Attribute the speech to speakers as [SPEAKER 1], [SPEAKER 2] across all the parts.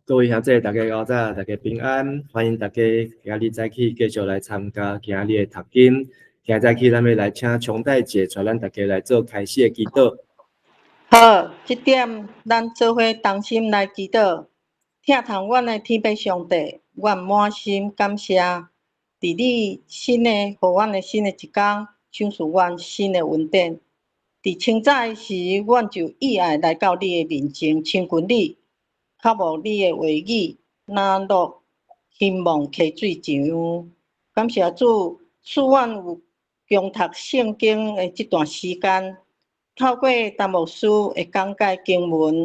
[SPEAKER 1] 各位兄弟，大家午早，大家平安，歡迎大家今日早起繼續來參加今日的讀經。今日早起，咱欲來請瓊代姐帶咱大家來做開始的祈禱。
[SPEAKER 2] 好，這點咱做伙同心來祈禱。疼痛阮的天父上帝，阮滿心感謝，佇你新的，予阮的新的一工，賞賜阮新的恩典。佇清早的時，阮就意愛來到你的面前，親近你，渴慕你的話語，若落希望溪水一樣。感謝主，賜阮有共讀聖經的這段時間，透過陳牧師的講解經文，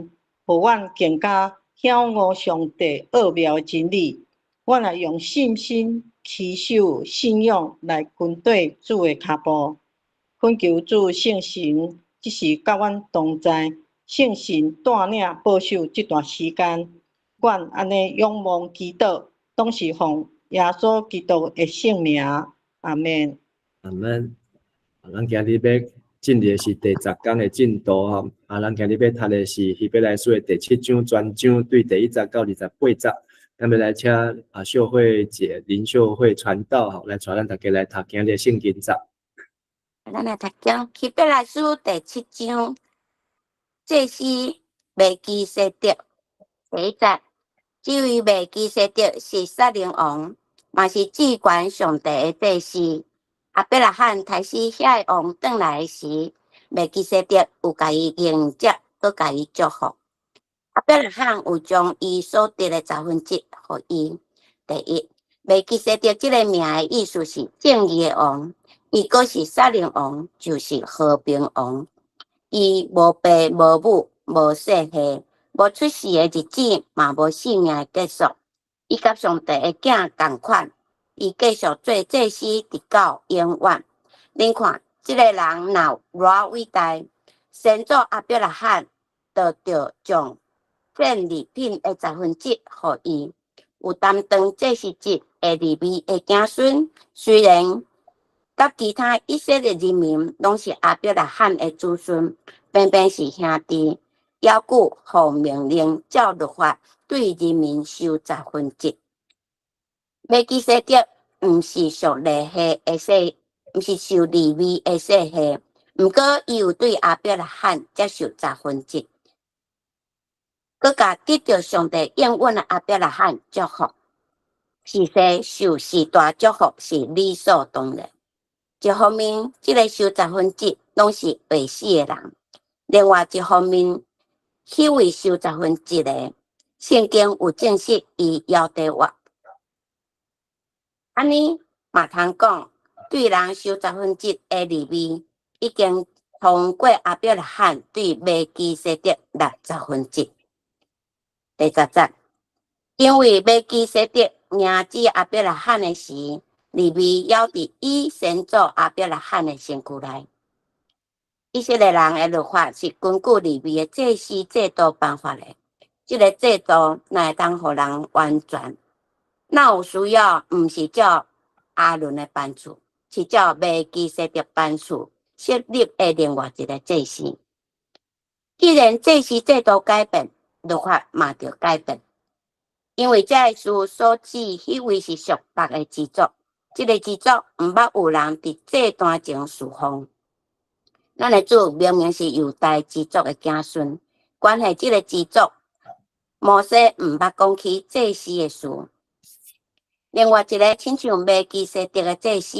[SPEAKER 2] 予阮更加曉悟上帝奧妙的真理。阮來用信心、持守信仰來跟綴主的跤步，懇求主聖神，這時佮阮同在，聖神帶領保守這段時間。阮按呢仰望祈禱，攏是奉耶穌基督的聖名，阿們。
[SPEAKER 1] 阿們。咱今日欲進入的是第十工的進度吼，啊，咱今日欲讀的是希伯來書的第七章全章，對第一節到28節。咱欲來請啊秀慧姐林秀慧傳道吼，來帶咱大家來讀今日的聖經節。
[SPEAKER 3] 咱來讀經希伯來書第七章，祭司麥基洗德第一節，這位麥基洗德是撒冷王，嘛是至懸上帝的祭司。亞伯拉罕刣死遐个王轉來時，麥基洗德有共伊迎接，閣共伊祝福。亞伯拉罕有將伊所得的十分之一予伊。第一，麥基洗德這个名的意思是正義的王，伊閣是撒冷王，就是和平王。伊無爸無母，無世系，無出世的日子，嘛無性命的結束。伊佮上帝的囝仝款。伊繼續做祭司，直到永遠。恁看，這个人若有偌偉大，先祖亞伯拉罕就著將戰利品的十分之一予伊。有擔當祭司職的利未的子孫，雖然佮其他以色列人民攏是亞伯拉罕的子孫，偏偏是兄弟，猶閣予命令照律法對人民收十分之一。麥基洗德毋是屬利系的世，毋是屬利未的世系，毋過伊有對亞伯拉罕接受十分之一，閣共得著上帝應允的亞伯拉罕祝福，是說受時代祝福是理所當然。一方面，這个收十分之一攏是會死的人；另外一方面，彼位收十分之一的，聖經有證實伊猶佇活。按呢嘛通講，對人收十分之一的利未，已經通過亞伯拉罕對麥基洗德納十分之一。第十節，因為麥基洗德迎接亞伯拉罕的時，利未猶佇伊先祖亞伯拉罕的身軀內。以色列人的律法是根據利未的祭司制度頒發的，這个制度若會當予人完全。若有需要，毋是照亞倫的班次，是照麥基洗德班次設立的另外一个祭司。既然祭司制度改變，律法嘛著改變。因為這个事所指，彼位是屬別的支族，這个支族毋捌有人佇祭壇前事奉。咱的主明明是猶大支族的子孫，關係這个支族，摩西毋捌講起祭司的事。另外一个親像麥基洗德的祭司，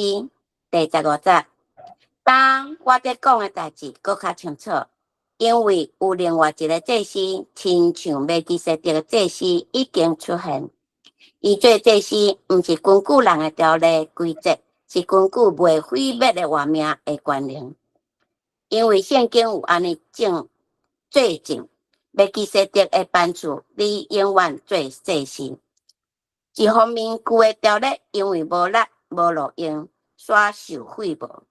[SPEAKER 3] 第十五節，當我佇講的代誌閣較清楚，因為有另外一個祭司，親像麥基洗德的祭司已經出現。伊做祭司，毋是根據人的條例規則，是根據袂毀滅的活命的權能。因為聖經有按呢證做證，麥基洗德的班次，你永遠做祭司。一方面，舊的條例因為無力無路用，煞受廢無。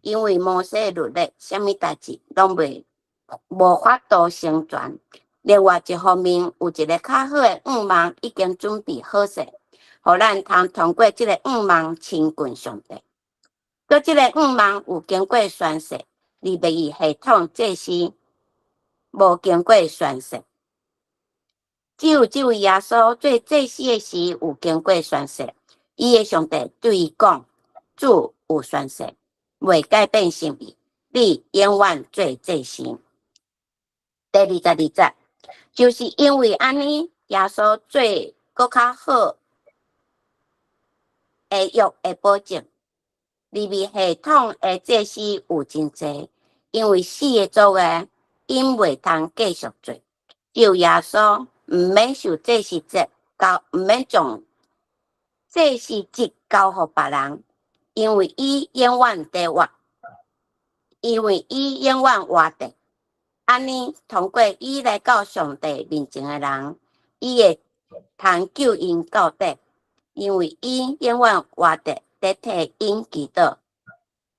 [SPEAKER 3] 因為摩西的律例，啥物代誌攏袂無法度成全。另外一方面，有一个較好的向望已經準備好勢，予咱通通過這个向望親近上帝。閣這个向望有經過宣誓，利未系統祭司無經過宣誓。只有這位耶穌做祭司的時有經過宣誓，伊的上帝對伊講：主有宣誓，袂改變心意，你永遠做祭司。第22節，就是因為按呢，耶穌做閣較好的約的保證。利未系統的祭司有真濟，因為死的作業，𪜶袂通繼續做。只有耶穌毋免受祭司職交，毋免將祭司職交予別人，因為伊永遠佇活，因為伊永遠活著。按呢，通過伊來到上帝面前的人，伊會通救𪜶到底，因為伊永遠活著，佇替𪜶祈禱。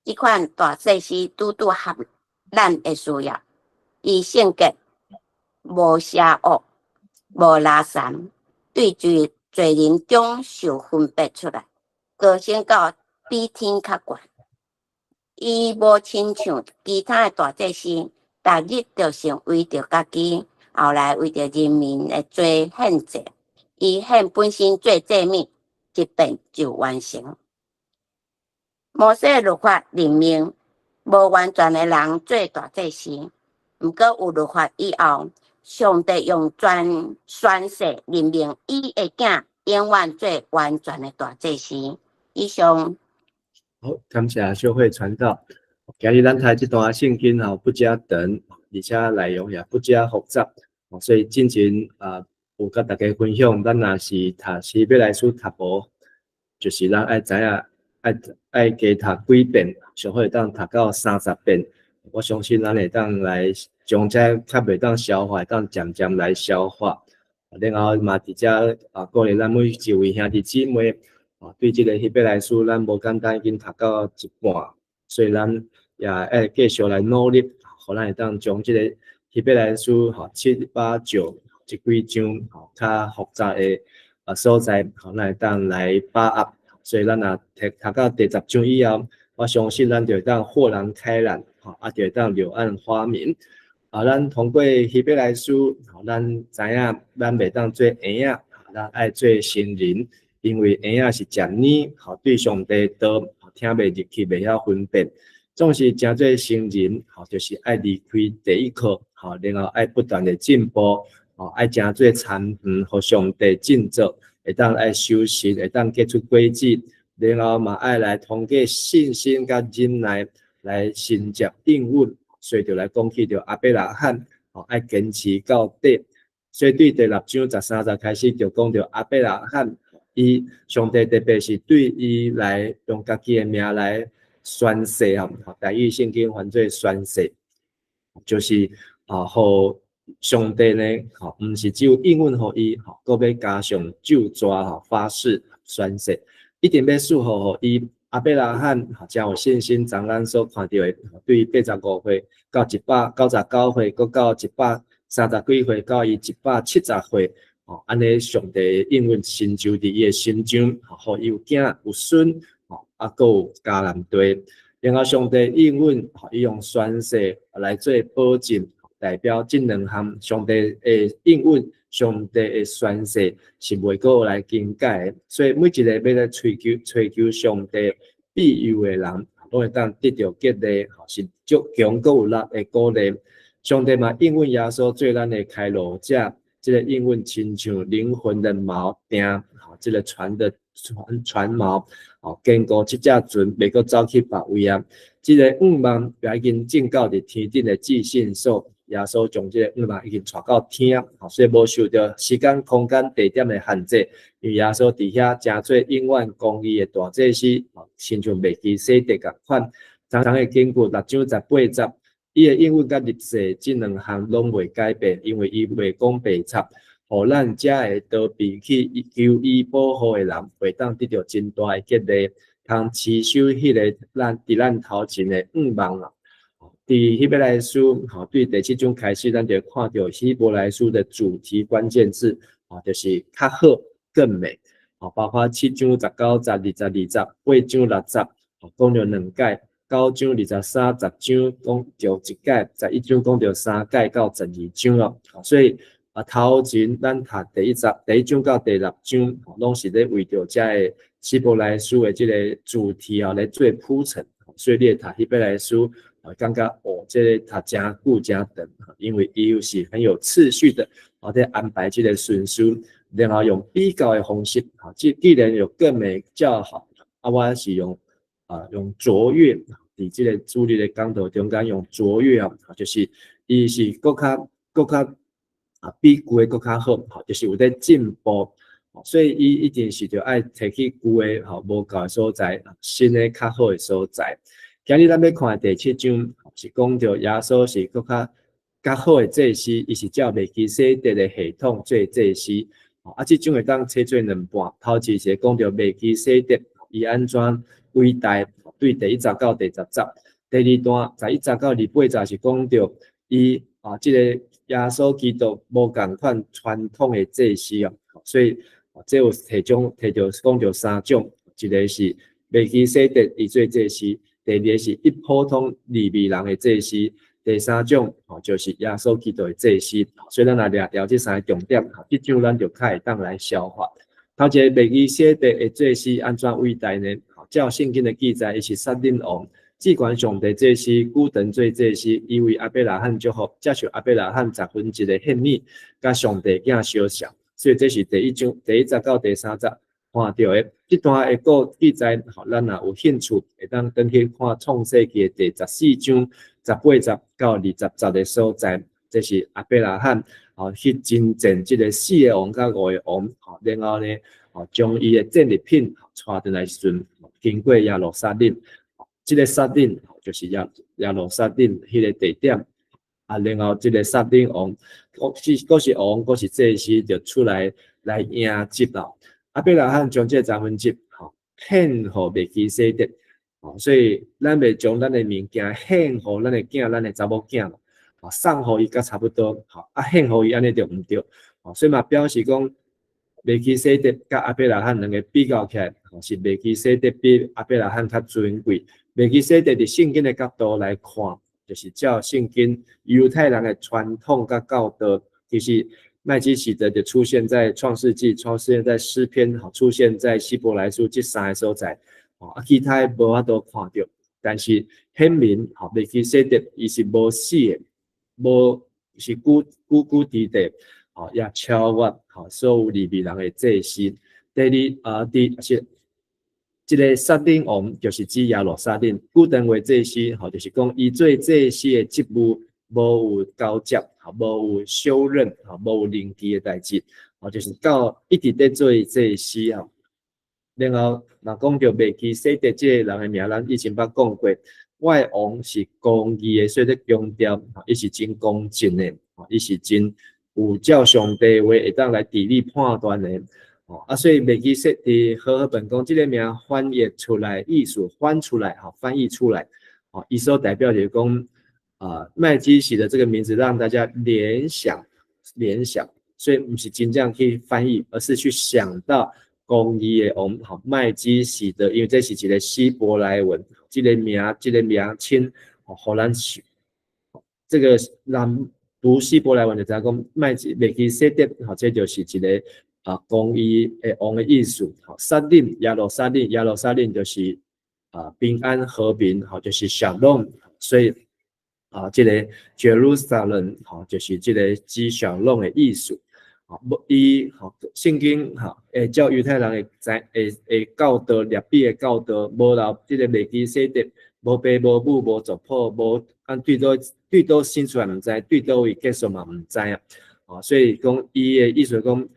[SPEAKER 3] 這款大祭司拄拄合咱的需要，伊聖潔，無邪惡，無垃圾，對罪罪人中受分別出來，高升到比天較懸。伊無親像其他的大祭司，逐日著先為著家己，後來為著人民的罪獻祭。伊獻本身做祭物，一遍就完成。摩西律法任命無完全的人做大祭司，毋過有律法以後，上帝用全宣誓任命伊的囝，永遠做完全的大祭司。以上。
[SPEAKER 1] 好，感謝秀慧傳道。今日咱讀這段聖經吼，不遮長，而且內容也不遮複雜，所以進前啊有佮大家分享，咱若是讀希伯來書讀無，就是咱愛知影愛愛加讀幾遍，上好會當讀到30遍。我相信咱會當來將這較袂當消化，會當漸漸來消化。然後嘛，佇遮啊鼓勵咱每一位兄弟姊妹，啊對這個希伯來書，咱無簡單已經讀到一半，所以咱也愛繼續來努力，予咱會當將這個希伯來書吼七八九這幾章吼較複雜的啊所在，予咱會當來把握。所以咱若讀讀到第10章以後，我相信咱就會當豁然開朗，吼啊就會當柳暗花明。啊，咱通過希伯來書，咱知影咱袂當做嬰仔，咱愛做成人，因為嬰仔是食奶，吼對上帝道聽袂入去，袂曉分辨。總是成做成人，吼就是愛離開第一課，吼然後愛不斷的進步，吼愛成做田園，予上帝振作，會當愛收成，會當結出果子，然後嘛愛來通過信心佮忍耐來承接應允，所以就來講起著亞伯拉罕，吼愛堅持到底。所以對第六章13節開始就講著亞伯拉罕，伊上帝特別是對伊來用家己的名來宣誓吼，台語聖經翻做宣誓，就是啊，予上帝呢，吼，毋是只有應允予伊，吼，閣欲加上咒詛吼，發誓宣誓，一定欲賜福予伊。亞伯拉罕真有信心，昨咱所看著的，對85歲到199歲，閣到130幾歲到伊170歲，吼，按呢上帝應允成就佇伊的心中，予伊有囝有孫，吼，啊，閣有迦南地。然後上帝應允，伊用宣誓來做保證，代表這兩項上帝的應允、上帝的宣誓是袂閣來更改的。所以每一個欲來追求、追求上帝庇佑的人，攏會當得著激勵，是足強閣有力的鼓勵。上帝嘛應允耶穌做咱的開路者，這個應允親像靈魂的錨碇，吼，這個船的船船錨，吼，堅固這隻船袂閣走去別位啊。這個願望也已經進到佇天頂的至聖所，耶穌將這個願望已經帶到天，吼，所以無受著時間、空間、地點的限制，因為耶穌佇遐成做永遠公義的大祭司，吼，親像麥基洗德仝款。昨昏的經句六章18節，伊的應允佮立誓這兩項攏袂改變，因為伊袂講白插，予咱遮會逃避去求伊保護的人，會當得著真大的激勵，通持守彼個咱佇咱頭前的願望啦。佇希伯來書，吼，對第七章開始，咱就看著希伯來書的主題關鍵字，吼，就是較好、更美，吼，包括七章19節、20、2節，八章6節，講著兩擺。九章23、10章講著一擺，11章講著三擺到12章咯。所以啊，頭前咱讀第一節第一章到第六章，攏是咧為著遮个希伯來書的這个主題啊來做鋪陳，所以你會讀希伯來書，啊，感覺哦，這个讀誠久誠長，因為伊又是很有次序的，啊，佇安排這个順序，然後用比較的方式，啊，既然有更美較好，啊，我是用卓越，佇這个主日的講道中間用卓越啊，就是伊是閣較閣較啊，比舊的閣較好，吼，就是有咧進步，所以伊一定是著愛提去舊的吼無夠的所在，新的較好的所在。今日咱欲看的第七章，是講著耶穌是閣較較好的祭司，伊是照麥基洗德的系統做祭司。啊，這章會當切做兩半，頭一是講著麥基洗德伊按怎偉大，對第一節到第十節；第二段11節到28節是講著伊啊，這个耶穌基督無仝款傳統的祭司哦，所以這有提種提著講著三種，一个是麥基洗德伊做祭司，第二个是一普通利未人的祭司，第三種吼就是耶穌基督的祭司。所以咱來掠牢這三个重點，這章咱就較會當來消化。頭一个麥基洗德的祭司按怎偉大呢？照聖經的記載，伊是撒冷王。至懸上帝祭司，久長做祭司，伊為亞伯拉罕祝福，接受亞伯拉罕十分一个獻物，佮上帝囝相像，所以這是第一章第一節到第三節看著的。這段的故記載，吼，咱若有興趣，會當轉去看創世記的第14章18節到20節的所在。這是亞伯拉罕吼去征戰這个四个王佮五个王，吼，然後呢，吼將伊的戰利品帶轉來時陣，經過耶路撒冷。這个撒冷就是耶路撒冷彼个地點，啊，然後這个撒冷王，閣是閣是王，閣是祭司，就出來來迎接啦。亞伯拉罕將這個十分之一吼獻予麥基洗德，吼，所以咱袂將咱的物件獻予咱的囝、咱的查某囝，吼，送予伊閣差不多，吼，啊獻予伊按呢就毋對，吼，所以嘛表示講麥基洗德佮亞伯拉罕兩个比較起來，吼，是麥基洗德比亞伯拉罕較尊貴。麥基洗德佇聖經的角度來看，就是照聖經猶太人的傳統佮教導，其實麥基洗德就出現在創世紀，出現在詩篇，出現在希伯來書這三个所在，啊，其他無法度看著。但是顯明，吼，麥基洗德伊是無死的，無是久久久佇地，吼，也超越吼所有利未人的祭司。第二啊，第是。這个撒冷王就是指耶路撒冷，久長為祭司，吼，就是講伊做祭司的職務無有交接，吼，無有休任，吼，無有臨期的代誌，吼，就是到一直佇做祭司啊。然後，若講著麥基洗德這个人的名，咱以前捌講過，我的王是公義的，所以咧強調，伊是真公正的，伊是真有照上帝話會當來治理判斷的。哦，啊，所以麥基洗德和合本講，這个名翻譯出來意思翻出來，吼，翻譯出來，哦，伊所代表就是講，啊，麥基洗德這個名字讓大家聯想，聯想，所以毋是真正去翻譯，而是去想到公義的王，吼，麥基洗德，因為這是一个希伯來文，這个名，這个名稱，予咱這个人讀希伯來文就知影講麥基洗德，吼，這就是一个啊，公義的王的意思，吼，撒冷耶路撒冷，耶路撒冷就是啊平安和平，吼，就是 Shalom，所以啊，這个 Jerusalem，吼，就是這个指 Shalom 的意思，吼，伊吼聖經吼會照猶太人的知會會教導律法的教導，無留這个麥基洗德，無爸無母無族譜，無按對佗對佗生出來毋知，對佗位結束嘛毋知啊，哦，所以講伊的意思講。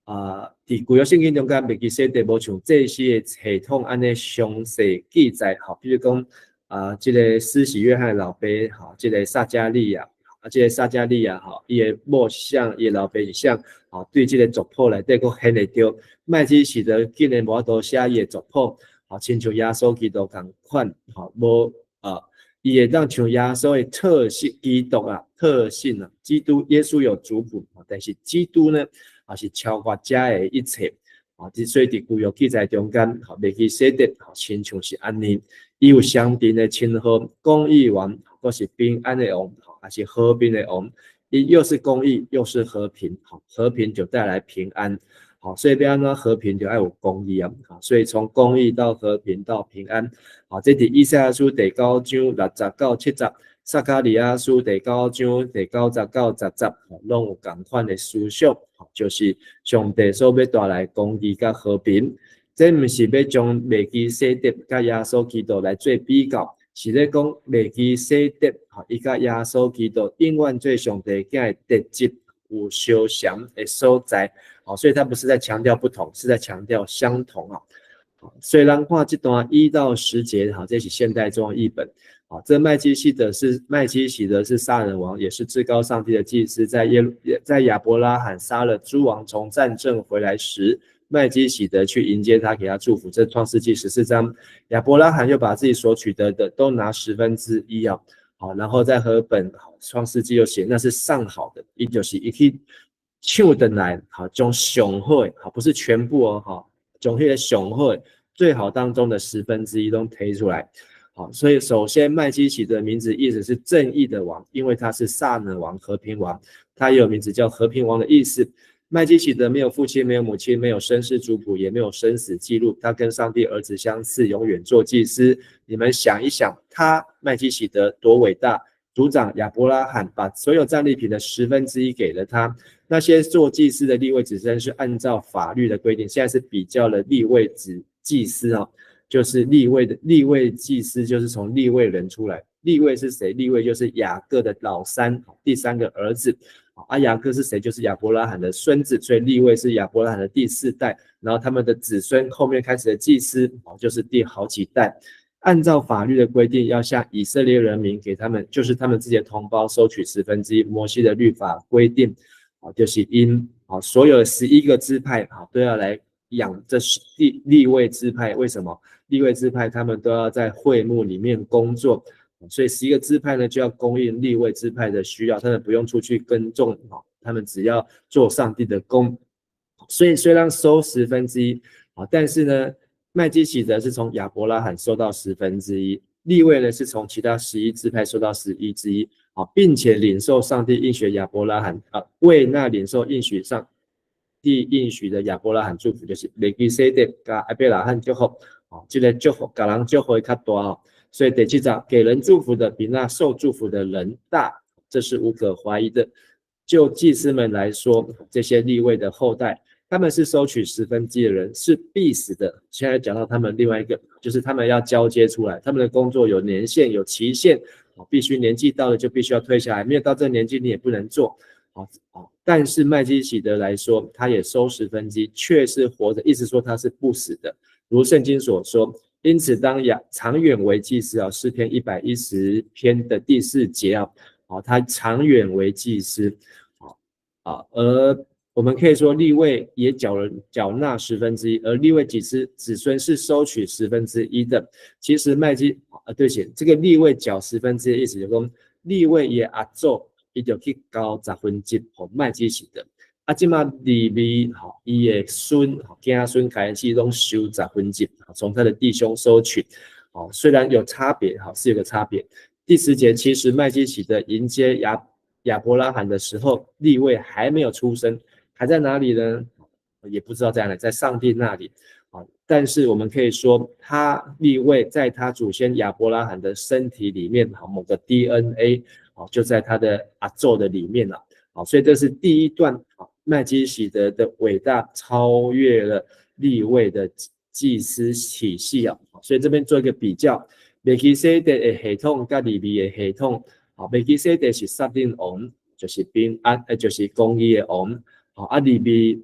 [SPEAKER 1] 啊，佇舊約聖經中間，麥基洗德無像祭司的系統按呢詳細記載，吼，比如講啊，這个施洗約翰的老爸，吼，這个撒迦利亞，啊，這个撒迦利亞，吼，伊的某是啥，伊的老爸是啥，吼，對這个族譜內底閣顯會著，麥基洗德竟然無法度寫伊的族譜，吼，親像耶穌基督仝款，吼，無啊，伊會當像耶穌的特性，基督啊，特性啊，基督耶穌有族譜，但是基督呢？也是超越遮的一切，啊，所以佇舊約記載中間，吼，麥基洗德，吼，親像是按呢，伊有相仝的稱號，公義王，閣是平安的王，吼，也是和平的王，又是公義，又是和平，好，和平就帶來平安，好，所以欲按怎和平就愛有公義啊，所以從公義到和平到平安，好，這佇以賽亞書第九章六節到七節，撒迦利亞書第九章第九節到十節，攏有仝款的思想，就是上帝所欲帶來公義佮和平，這毋是欲將麥基洗德佮耶穌基督來做比較。是咧講麥基洗德，吼，伊佮耶穌基督永遠做上帝囝的特質有相像的所在，好，所以他不是在強調不同，是在強調相同啊。所以咱看這段1到10節，哈，這是現代中譯本，啊，這麥基洗德是麥基洗德是撒冷王，也是至高上帝的祭司，在亞伯拉罕殺了諸王從戰爭回來時，麥基洗德去迎接他，給他祝福。這創世記14章，亞伯拉罕又把自己所取得的都拿十分之一啊，好，然後在和本好創世記又寫那是上好的，伊就是伊去搶轉來，好，將上好的，好，不是全部哦，好，將彼个上好的最好當中的十分之一都提出來，好，所以首先麥基洗德的名字意思是正義的王，因為他是撒冷王、和平王，他也有名字叫和平王的意思。麥基洗德沒有父親，沒有母親，沒有身世族譜，也沒有生死記錄。他跟上帝兒子相似，永遠做祭司。你們想一想，他麥基洗德多偉大！族長亞伯拉罕把所有戰利品的十分之一給了他。那些做祭司的利未子孫是按照法律的規定，現在是比較了利未子祭司啊，就是利未的利未祭司，就是從利未人出來。利未是誰？利未就是雅各的老三，第三個兒子。啊，雅各是誰？就是亞伯拉罕的孫子，所以利未是亞伯拉罕的第四代。然後他們的子孫後面開始的祭司，就是第好幾代。按照法律的規定，要向以色列人民給他們，就是他們自己的同胞收取十分之一。摩西的律法規定，啊，就是因啊，所有11個支派啊都要來養這利未支派。為什麼？利未支派他們都要在會幕裡面工作。所以11個支派呢，就要供應利未支派的需要，他們不用出去耕種，他們只要做上帝的工。所以雖然收十分之一，啊，但是呢，麥基洗德是從亞伯拉罕收到十分之一，利未呢是從其他11支派收到十一之一，啊，並且領受上帝應許亞伯拉罕，啊，為那領受應許上帝應許的亞伯拉罕祝福，就是麥基洗德佮亞伯拉罕祝福，哦，這个祝福共人祝福會較大哦。所以第七節，給人祝福的比那受祝福的人大，這是無可懷疑的。就祭司們來說，這些利未的後代，他們是收取十分之一的人，是必死的。現在講到他們另外一個，就是他們要交接出來，他們的工作有年限、有期限，必須年紀到了就必須要退下來，沒有到這個年紀你也不能做。但是麥基洗德來說，他也收十分之一，卻是活着，意思說他是不死的，如聖經所說。因此，當亞長遠為祭司啊，詩篇110篇的第四節啊，好，他長遠為祭司，啊，而我們可以說利未也繳納十分之一，而利未幾子子孫是收取十分之一的。其實麥基啊，對不起，這個利未繳十分之一的意思就是講，利未伊阿祖伊就去交十分之一予麥基洗德。啊，這馬利未吼，伊的孫子孫開始攏收十分之一，從他的弟兄收取。哦，雖然有差別，哈，是有個差別。第10節，其實麥基洗德迎接亞伯拉罕的時候，利未還沒有出生，還在哪裡呢？也不知道在哪裡，在上帝那裡。啊，但是我們可以說，他利未在他祖先亞伯拉罕的身體裡面，好，某個 DNA，哦，就在他的阿祖的裡面了。好，所以這是第一段。麥基洗德的偉大超越了利未的祭司體系啊，所以這邊做一個比較，麥基洗德的系統佮利未的系統，好，麥基洗德是撒冷王，就是平安，就是公義的王，好，啊利未，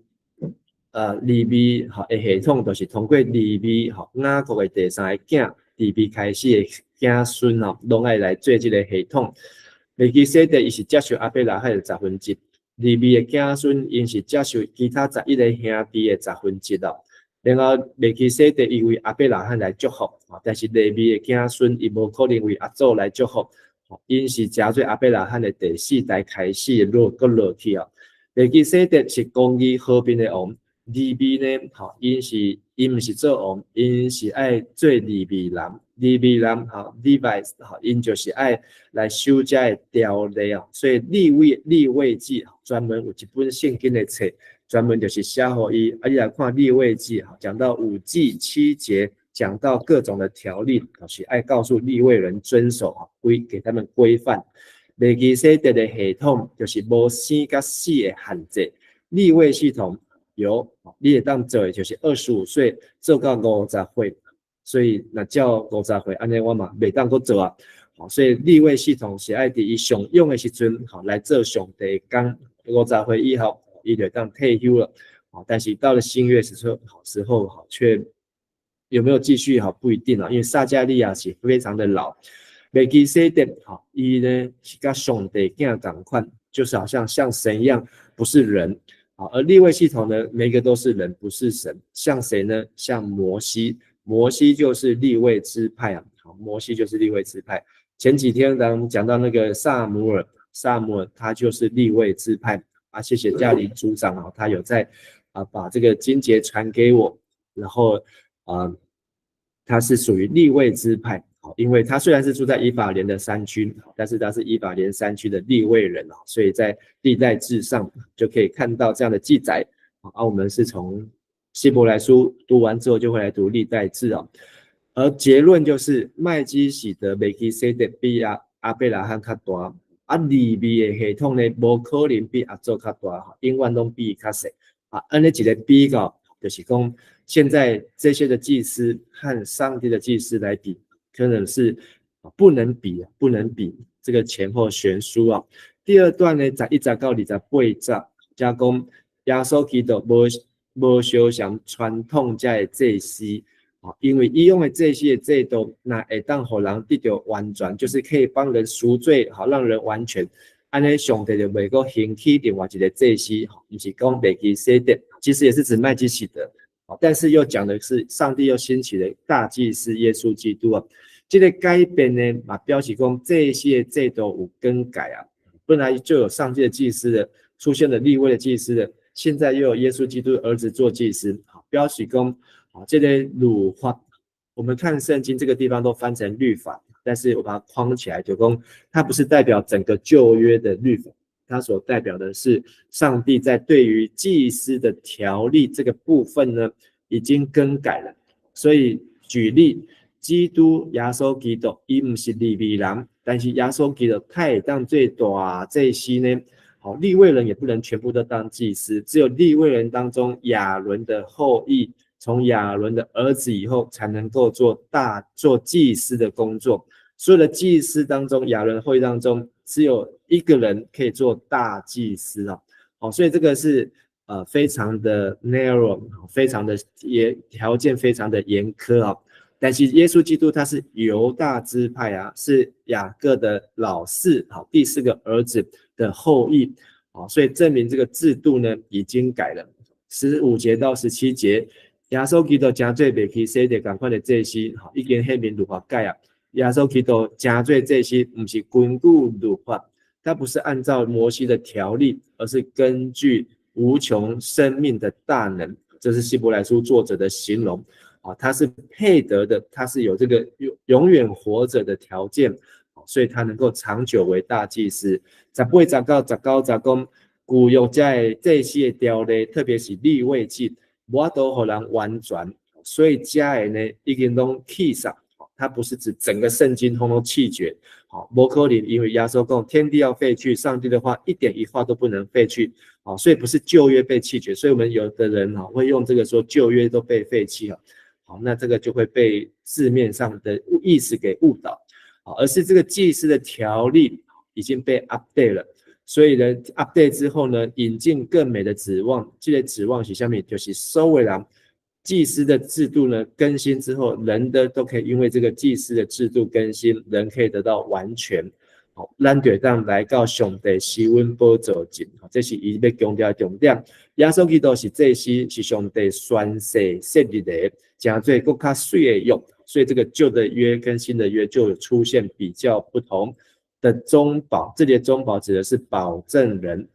[SPEAKER 1] 利未吼的系統就是通過利未吼雅各的第三个囝，利未開始的子孫哦，攏愛來做這個系統。麥基洗德伊是接受亞伯拉罕的十分之一。利未的子孫，𪜶是接受其他11個兄弟的十分之一哦。然後麥基洗德伊為亞伯拉罕來祝福，但是利未的子孫伊無可能為阿祖來祝福，𪜶是成做亞伯拉罕的第四代開始落閣落去哦。麥基洗德是公義和平的王，利未呢，吼，𪜶毋是做王，𪜶是愛做利未人，利未人吼，Levi 吼，𪜶就是愛來守這个條例哦。所以利未記專門有一本聖經的冊，專門就是寫予伊。啊，你來看利未記，講到五祭七節，講到各種的條例，就是愛告訴利未人遵守啊，規給他們規範。麥基洗德的系統就是無生佮死的限制，利未系統有你會當做的就是25歲做到五十歲，所以若照五十歲按呢我嘛袂當閣做啊。所以利未系統是愛佇伊上勇的時陣，吼來做上帝的工。五十歲以後，伊就當退休了。但是到了新約時候，吼卻有沒有繼續吼不一定啊，因為撒迦利亞是非常的老。麥基洗德，吼，伊呢是佮上帝囝仝款，就是好像像神一樣，不是人。而利未系統呢，每個都是人，不是神。像誰呢？像摩西，摩西就是利未支派啊。好，摩西就是利未支派。前幾天咱們講到那個撒母耳，撒母耳他就是利未支派啊。謝謝嘉玲組長啊，他有在啊把這個經節傳給我，然後啊，他是屬於利未支派。因為他雖然是住在以法蓮的山區，但是他是以法蓮山區的利未人啊，所以在歷代志上就可以看到這樣的記載。啊，我們是從希伯來書讀完之後，就會來讀歷代志啊。而結論就是麥基洗德麥基洗德比亞伯拉罕較大，啊，利未的系統呢，無可能比阿祖較大，永遠攏比伊較細。啊，按呢一個比較，就是講現在這些的祭司和上帝的祭司來比，可能是不能比，不能比這個前後懸殊啊。第二段呢，11節到28節，遮講耶穌基督無相像傳統這个祭司，因為以往的祭司的制度，若會當予人得著完全，就是可以幫人贖罪，好讓人完全。按呢，上帝就袂閣興起另外一個祭司，毋是講麥基洗德，其實也是指麥基洗德，但是又講的是上帝又興起了大祭司耶穌基督啊。這個改變呢，嘛表示講祭司的制度有更改啊，本來就有上帝的祭司的，出現了利未的祭司的，現在又有耶穌基督兒子做祭司，好，表示講啊，這個律法，我們看聖經這個地方都翻成律法，但是我把它框起來，就講它不是代表整個舊約的律法，它所代表的是上帝在對於祭司的條例這個部分呢，已經更改了。所以舉例，基督耶穌基督，伊毋是利未人，但是耶穌基督他會當做大祭司呢。好，利未人也不能全部都當祭司，只有利未人當中亞倫的後裔，從亞倫的兒子以後，才能夠做祭司的工作。所有的祭司當中，亞倫後裔當中，只有一個人可以做大祭司啊。好，所以這個是非常的 narrow，非常的嚴，條件非常的嚴苛啊。但是耶穌基督他是猶大支派啊，是雅各的老四，好，第四個兒子的後裔，好，所以證明這個制度呢已經改了。15節到17節，耶穌基督成做麥基洗德仝款的祭司，好，已經顯明律法改啊。耶穌基督成做祭司，毋是根據律法，他不是按照摩西的條例，而是根據無窮生命的大能。這是希伯來書作者的形容。啊，他是配得的，他是有這個永遠活着的條件，所以他能夠長久為大祭司。18節到19節講，舊約這个祭司的條例，特別是利未記，無法度予人完全，所以這个呢已經攏棄殺。它不是指整個聖經通通棄絕，好，無可能，因為耶穌講天地要廢去，上帝的話一點一畫都不能廢去，好，所以不是舊約被棄絕，所以我們有的人哈會用這個說舊約都被廢棄了。好，那這個就會被字面上的意思給誤導，好，而是這個祭司的條例已經被 update 了，所以呢 update 之後呢，引進更美的指望，這個指望是啥物，就是所有人祭司的制度呢更新之後，人的都可以因為這個祭司的制度更新，人可以得到完全。好，咱就會當來到上帝施恩寶座前，這是伊欲強調的重點。耶穌基督是祭司，是上帝宣誓設立的，成做閣較媠的約，所以這個舊的約跟新的約就有出現比較不同的中保。這裡的中保指的是保證人，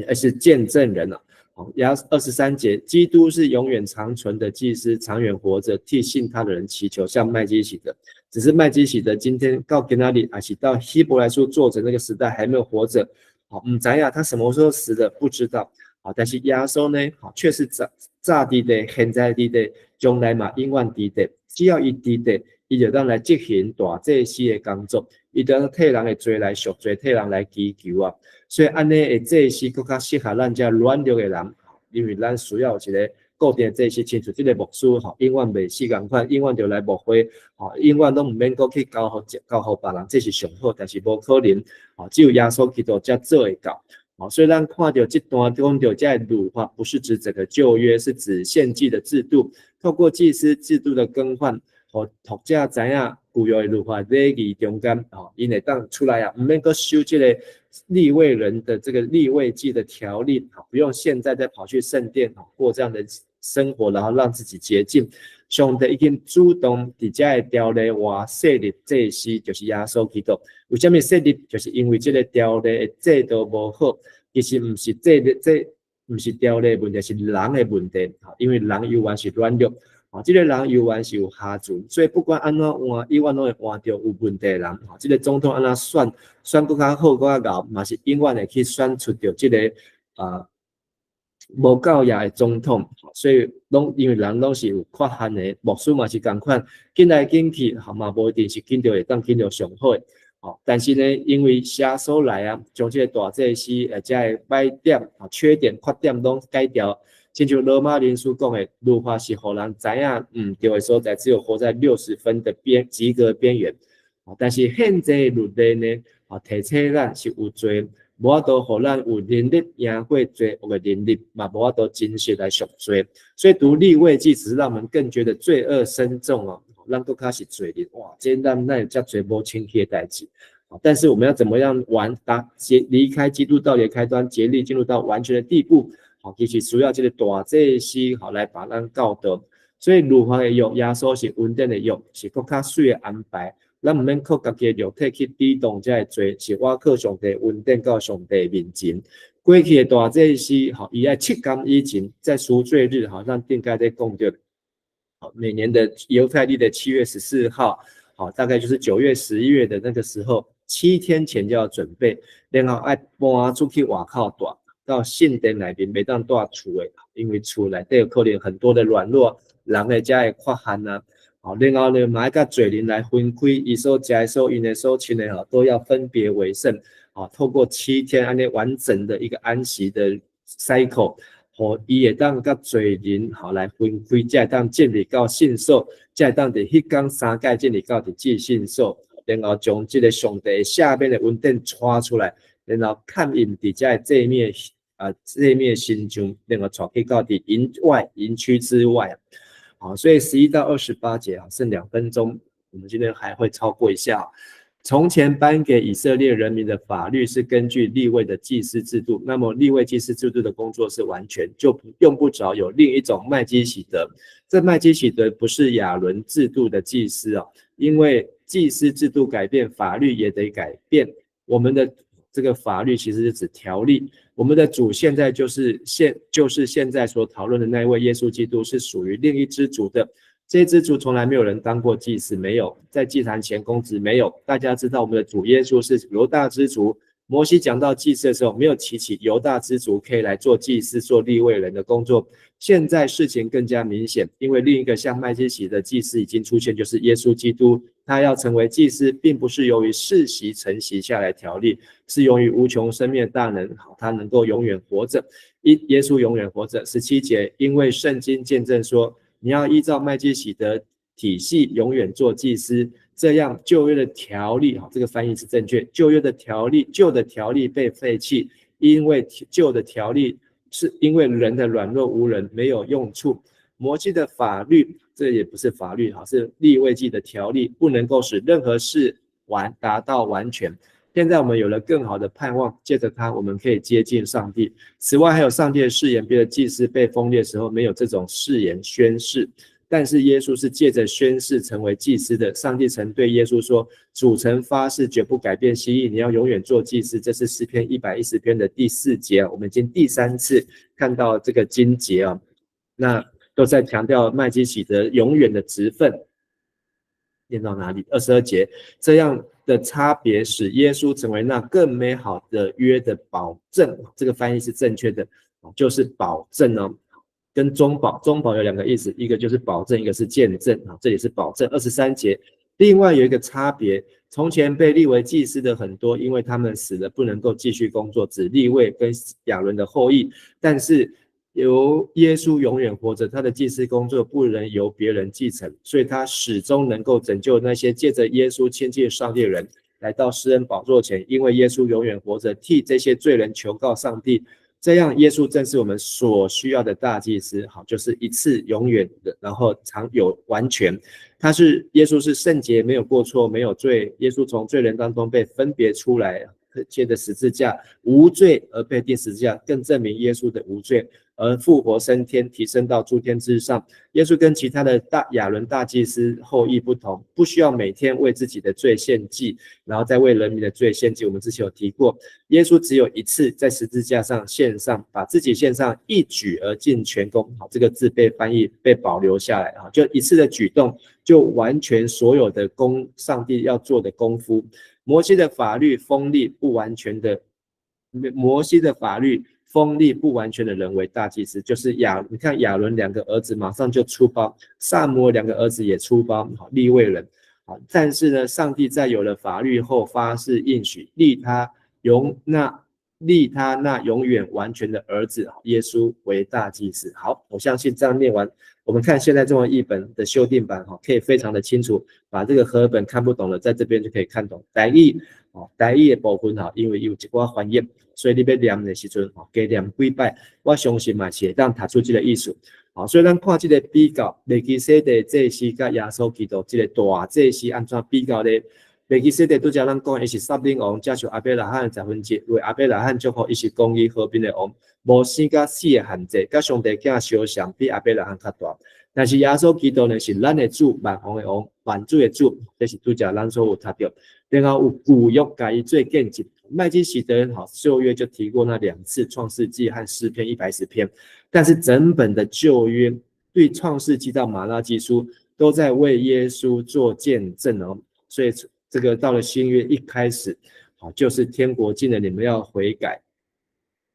[SPEAKER 1] 而是見證人啊。好，23節，基督是永遠長存的祭司，長遠活着，替信他的人祈求，像麥基洗德。只是麥基洗德今天到今仔日，還是到希伯來書作者那個時代還沒有活着。好，毋知影，他什麼時候死的不知道。好，但是耶穌呢，好，卻是早早佇佇，現在佇佇，將來嘛永遠佇佇。只要伊佇佇，伊就當來執行大祭司的工作，伊就當替人的罪來贖罪，替人來祈求啊。所以按呢的祭司閣較適合咱這軟弱的人，因為咱需要有一個固定的祭司，親像這個牧師吼，永遠袂死仝款，永遠著來牧會，吼，永遠攏毋免閣去交予別人，這是上好，但是無可能，吼，只有耶穌基督才做會到。好，所以咱看著這段講著這个律法，不是指整個舊約，是指獻祭的制度，透過祭司制度的更換，予讀者知影舊約的律法禮儀中間，吼，𪜶會當出來啊，毋免閣守這個利未人的這個利未記的條例，不用現在再跑去聖殿過這樣的生活，然後讓自己潔淨。上帝已經主動佇這个條例外設立祭司，就是耶穌基督。為啥物設立？就是因為這個條例的制度無好，其實毋是這這毋是條例問題，是人的問題。因為人猶原是軟弱，啊，這個人猶原是有瑕疵，所以不管按怎換，永遠攏會換著有問題的人。這個總統按怎選，選閣較好，閣較𠢕，嘛是永遠會去選出著這個啊無夠額的總統。所以攏因為人攏是有缺陷的，牧師嘛是仝款，緊來緊去，吼嘛無一定是緊著會當緊著上好的。吼，但是呢，因為耶穌來啊，將這個大祭司這个歹點、啊缺點、缺點攏改掉。親像羅馬人書講的，律法是予人知影毋對的所在，只有活在60分的邊及格邊緣。但是獻祭律例呢，啊提醒咱是有罪，無法度予咱有能力贏過罪惡的能力，嘛無法度真實來贖罪。所以讀利未記，只是讓我們更覺得罪惡深重哦，咱閣較是罪人。哇，這咱哪有遮濟無清氣的代誌？但是我們要怎麼樣完達離開基督道理的開端，竭力進入到完全的地步？好，其實需要這個大祭司好來把咱教導。所以律法的約，耶穌是恩典的約，是閣較媠的安排。咱毋免靠家己的肉體去抵擋這个罪，是倚靠上帝恩典到上帝面前。過去的大祭司，吼，伊愛7工以前在贖罪日，吼，咱頂擺咧講著，好，每年的猶太曆的7月14號，好，大概就是9月、11月的那個時候，7天前就要準備，然後愛搬出去外口蹛，到聖殿內面，袂當蹛厝的，因為厝內底有可能很多的軟弱，人的遮个缺陷啊。好，然後呢，嘛愛佮罪人來分開，伊所食的、所飲的、所穿的，吼，都要分別為聖。啊，透過七天按呢完整的一個安息的 cycle，予伊會當佮罪人好來分開，才會當進入到聖所，才會當佇彼工三擺進入到佇至聖所，然後將這個上帝赦免的恩典帶出來，然後勘驗佇這个祭物啊祭物身上，然後帶去到佇營外營區之外。好，所以11到28節啊，剩2分鐘，我們今天還會超過一下。從前頒給以色列人民的法律是根據利未的祭司制度，那麼利未祭司制度的工作是完全就用不着有另一種麥基洗德。這麥基洗德不是亞倫制度的祭司哦，因為祭司制度改變，法律也得改變。我們的這個法律其實是指條例。我們的主現在就是現在所討論的那位耶穌基督，是屬於另一支族的。這支族從來沒有人當過祭司，沒有在祭壇前供職，沒有。大家知道我們的主耶穌是猶大支族。摩西講到祭司的時候，沒有提起猶大支族可以來做祭司、做利未人的工作。現在事情更加明顯，因為另一個像麥基洗德的祭司已經出現，就是耶穌基督。他要成為祭司，並不是由於世襲承襲下來條例，是由於無窮生命的大能，他能夠永遠活着。耶穌永遠活着。17節，因為聖經見證說，你要依照麥基洗德體系永遠做祭司，這樣舊約的條例，哈，這個翻譯是正確。舊約的條例，舊的條例被廢棄，因為舊的條例是因為人的軟弱無能，沒有用處。摩西的法律，這也不是法律，哈，是利未記的條例，不能夠使任何事達到完全。現在我們有了更好的盼望，借著他，我們可以接近上帝。此外，還有上帝的誓言，別的祭司被封立的時候，沒有這種誓言宣誓。但是耶穌是借着宣誓成為祭司的。上帝曾對耶穌說：“主曾發誓絕不改變心意，你要永遠做祭司。”這是詩篇110篇的第四節。我們已經第三次看到這個經節啊，那都在強調麥基洗德永遠的職分。念到哪裡？22節，這樣的差別使耶穌成為那更美好的約的保證。這個翻譯是正確的，就是保證哦。跟中保，中保有兩個意思，一個就是保證，一個是見證啊。這裡是保證。23節，另外有一個差別，從前被立為祭司的很多，因為他們死了，不能夠繼續工作，指利未跟亞倫的後裔，但是由耶穌永遠活着，他的祭司工作不能由別人繼承，所以他始終能夠拯救那些借着耶穌親近上帝的人，來到施恩寶座前，因為耶穌永遠活着，替這些罪人求告上帝。這樣，耶穌正是我們所需要的大祭司。好，就是一次永遠的，然後長有完全。他是耶穌是聖潔，沒有過錯，沒有罪。耶穌從罪人當中被分別出來，借着十字架無罪而被釘十字架，更證明耶穌的無罪，而復活升天，提升到諸天之上。耶穌跟其他的大亞倫大祭司後裔不同，不需要每天為自己的罪獻祭，然後再為人民的罪獻祭。我們之前有提過，耶穌只有一次在十字架上獻上，把自己獻上，一舉而盡全功。好，這個字被翻譯被保留下來啊，就一次的舉動，就完全所有的功，上帝要做的功夫。摩西的法律封立不完全的，摩西的法律封立不完全的人為大祭司，就是亞，你看亞倫兩個兒子馬上就出包，撒母耳兩個兒子也出包，好，利未人，好，但是呢，上帝在有了法律後發誓應許，立他那永遠完全的兒子耶穌為大祭司。好，我相信這樣念完，我們看現在中文譯本的修訂版，哈，可以非常的清楚，把這個和合本看不懂的，在這邊就可以看懂。台語，哦，台語的部分哈，因為有一寡翻譯，所以你欲念的時陣，吼，加念幾擺，我相信嘛是會當讀出這個意思。好，所以咱看這個比較，麥基洗德祭司佮耶穌基督這個大祭司按怎比較咧？麥基洗德拄才咱講，伊是撒冷王，接受亞伯拉罕的十分之一，為亞伯拉罕祝福，伊是公義和平的王，無生佮死的限制，佮上帝囝相像，比亞伯拉罕較大。但是耶穌基督呢，是咱的主，萬王的王，萬主的主，這是拄才咱所有讀著。然後有舊約共伊做見證，麥基洗德好舊約就提過那兩次創世紀和詩篇110篇，但是整本的舊約對創世紀到瑪拉基書都在為耶穌做見證哦，所以這個到了新約一開始，好，就是天國近了，你們要悔改。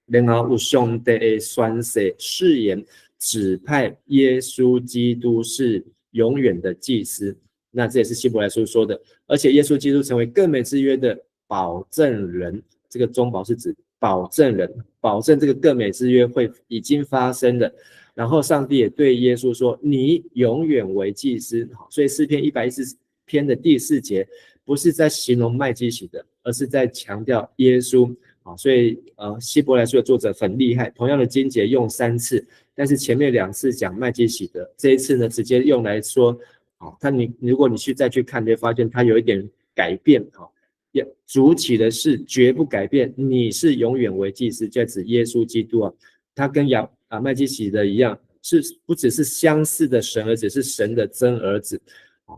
[SPEAKER 1] 然後有上帝的宣誓誓言，指派耶穌基督是永遠的祭司。那這也是希伯來書說的，而且耶穌基督成為更美之約的保證人。這個中保是指保證人，保證這個更美之約會已經發生了。然後上帝也對耶穌說：“你永遠為祭司。”所以詩篇110篇的第四節，不是在形容麥基洗德，而是在強調耶穌啊。所以希伯來書的作者很厲害，同樣的經節用三次，但是前面兩次講麥基洗德，這一次呢直接用來說，好，他你如果你去再去看，你會發現他有一點改變哈。也主起的誓絕不改變，你是永遠為祭司，就指耶穌基督啊，他跟亞啊麥基洗德一樣，是不只是相似的神兒子，是神的真兒子。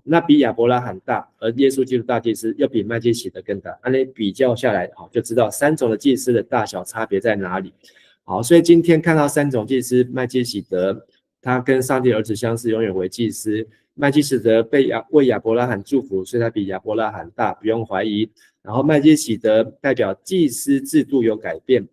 [SPEAKER 1] 那比亞伯拉罕大，而耶穌基督大祭司又比麥基洗德更大。按呢比較下來，好，就知道三種的祭司的大小差別在哪裡。好，所以今天看到三種祭司，麥基洗德他跟上帝兒子相似，永遠為祭司。麥基洗德被亞為亞伯拉罕祝福，所以他比亞伯拉罕大，不用懷疑。然後麥基洗德代表祭司制度有改變，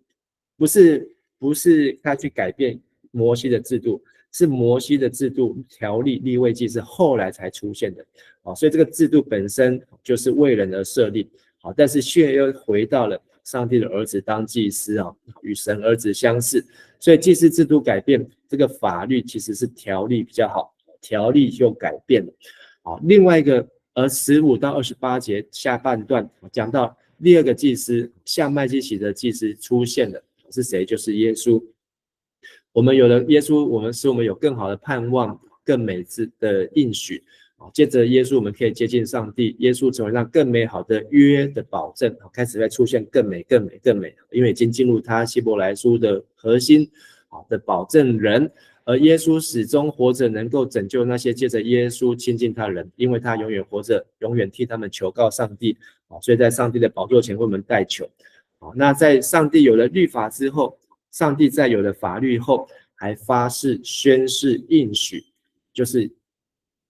[SPEAKER 1] 不是他去改變摩西的制度。是摩西的制度條例利未記是後來才出現的，啊，所以這個制度本身就是為人而設立，好，但是現在又回到了上帝的兒子當祭司啊，與神兒子相似，所以祭司制度改變，這個法律其實是條例比較好，條例就改變了，好，另外一個，而15到28節下半段講到第二個祭司，像麥基洗德祭司出現的是誰？就是耶穌。我們有了耶穌，我們使我們有更好的盼望，更美之的應許。啊，借著耶穌，我們可以接近上帝。耶穌成為那更美好的約的保證。開始在出現更美、更美、更美，因為已經進入他希伯來書的核心，好的保證人。而耶穌始終活着，能夠拯救那些借着耶穌親近他的人，因為他永遠活着，永遠替他們求告上帝。所以在上帝的寶座前為我們代求。那在上帝有了律法之後，上帝在有了法律後，還發誓、宣誓、應許，就是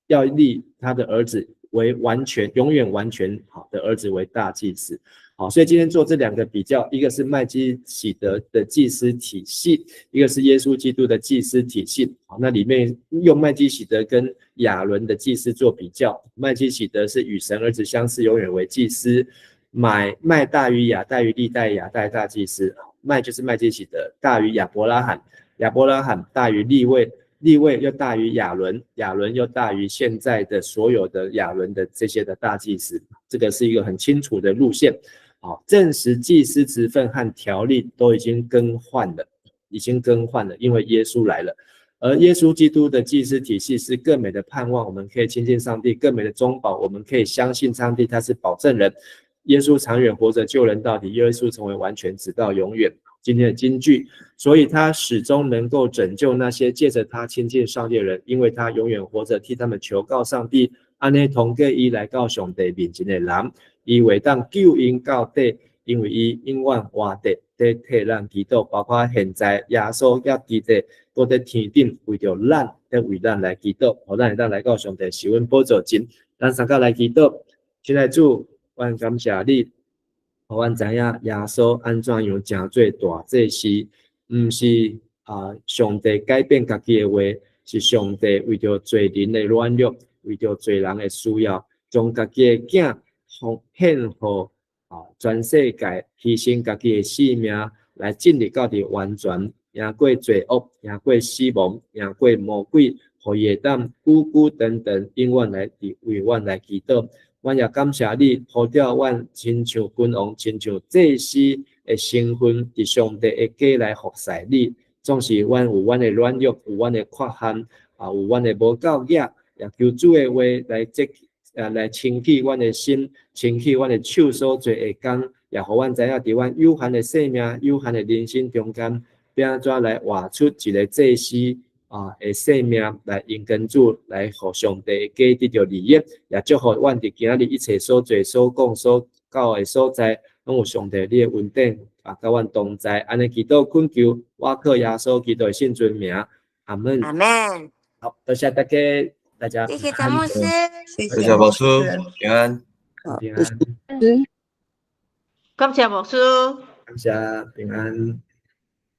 [SPEAKER 1] 要立他的兒子為完全、永遠完全好的兒子為大祭司。好，所以今天做這兩個比較，一個是麥基洗德的祭司體系，一個是耶穌基督的祭司體系。好，那裡面用麥基洗德跟亞倫的祭司做比較，麥基洗德是與神兒子相似，永遠為祭司；麥麥大於亞，大於歷代亞代大祭司。麥就是麥基洗德，大於亞伯拉罕，亞伯拉罕大於利未，利未又大於亞倫，亞倫又大於現在的所有的亞倫的這些的大祭司。這個是一個很清楚的路線。好，證實祭司職分和條例都已經更換了，已經更換了，因為耶穌來了。而耶穌基督的祭司體系是更美的盼望，我們可以親近上帝；更美的中保，我們可以相信上帝，他是保證人。耶穌長遠活着，救人到底。耶穌成為完全，直到永遠。今天的金句，所以他始終能夠拯救那些借着他親近上帝的人，因為他永遠活着，替他們求告上帝。按呢通過伊來到上帝面前的人，伊會當救𪜶到底，因為伊永遠活著，佇替咱祈禱，包括現在耶穌也佇咧，閣佇天頂為著咱，佇為咱來祈禱，予咱會當來到上帝受恩寶座前，咱三個來祈禱。親愛主，阮感謝你，予阮知影耶穌按怎樣成做大祭司，毋是啊上帝改變家己的話，是上帝為著罪人的軟弱，為著罪人的需要，將家己的囝奉獻予啊全世界，犧牲家己的性命來進入到佇完全，贏過罪惡，贏過死亡，贏過魔鬼，予伊會當久久長長永遠來佇為阮來祈禱。阮也感謝你，呼召阮親像君王、親像祭司的身份，佇上帝的家來服侍你。總是阮有阮的軟弱，有阮的缺陷，啊，有阮的無夠額，也求主的話來潔啊，來清洗阮的心，清洗阮的手所做的工，也予阮知影佇阮有限的生命、有限的人生中間，欲按怎來活出一個祭司啊的生命，來榮光主，來予上帝的家得著利益，也祝福阮佇今仔日一切所做、所講、所到的所在，攏有上帝你的恩典啊，佮阮同在。按呢祈禱懇求，我靠耶穌基督的聖尊名，阿門。
[SPEAKER 3] 阿門。
[SPEAKER 1] 好，多謝大家，大家。
[SPEAKER 3] 謝謝張牧師，
[SPEAKER 4] 謝謝牧師，平安。
[SPEAKER 1] 平安。
[SPEAKER 2] 感謝牧師。
[SPEAKER 1] 感謝平安。